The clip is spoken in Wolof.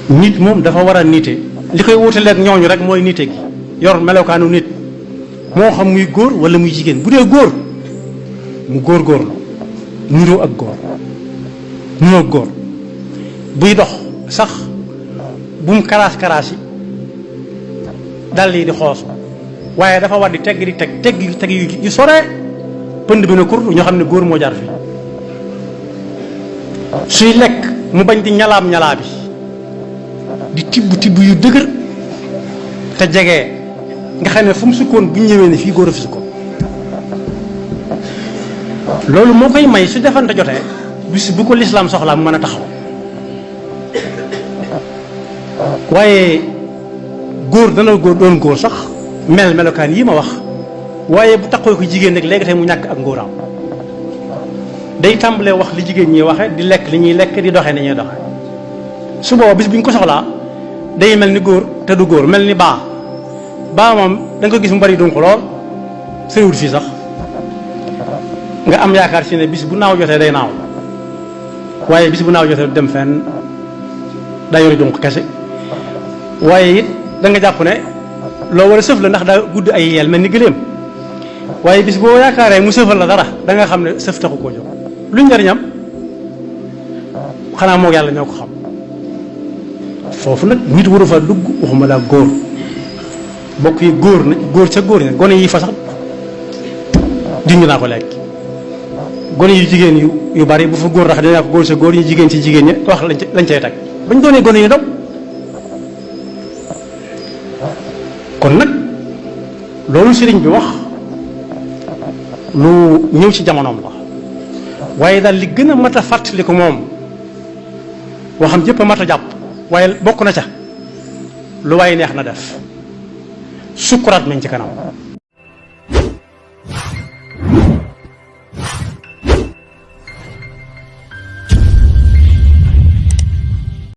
nit moom dafa war a nite li koy wutaleeg ñooñu rek mooy nite gi yor melokaanu nit moo xam muy góor wala muy jigéen bu dee góor mu góor-góorlu niroo ak góor buy dox sax bu mu karaas yi dal yi di xoos waaye dafa war di teg yu sore pënd bi na kur ñoo xam ne góor moo jaar fii suy lekk mu bañ di ñalaabi di tibb yu dëgër te jege nga xam ne fu mu sukkoon bu ñu ñëwee ne fii góor a fi sukkoon loolu moo koy may su defante jotee bis bu ko lislaam soxlaa mu mën a taxaw waaye góor dana doon góor sax melokaan yi ma wax waaye bu taxoo ko jigéen nag léegi tey mu ñàkk ak ngóoraam day tàmbalee wax li jigéen ñi waxe di lekk li ñuy lekk di doxee ni ñuy doxe su booba bis bu ñu ko soxlaa day mel ni góor te du góor mel ni baa moom da nga ko gis mu bari dunq lool sëriwut fii sax nga am yaakaar si ne bis bu naaw jotee day naaw waaye bis bu naaw jotee du dem fenn daa yori dunq kese waaye it da nga jàpp ne loo war a sëf la ndax daa gudd ay yeel mel ni gëléem waaye bis boo yaakaaree mu sëfal la dara da nga xam ne sëf taxu koo jóg lu njariñam xanaa moo yàlla ñoo ko xam foofu nag nit waru fa dugg waxuma laa góor bokk yi góor ca góor ña gone yi fa sax dindi naa ko léegi gone yu jigéen yu bari bu fa góor rax dinaa ko góor sa góor ñu jigéen ci jigéen ña wax lañ cay teg bañ doonee gone yu ndaw kon nag loolu sëriñ bi wax lu ñëw ci jamonoom la waaye daal li gën a mat a fàttali ko moom waxam jëpp a mat a jàpp waaye bokk na ca lu waaye neex na def sukkuraat nañ ci kanam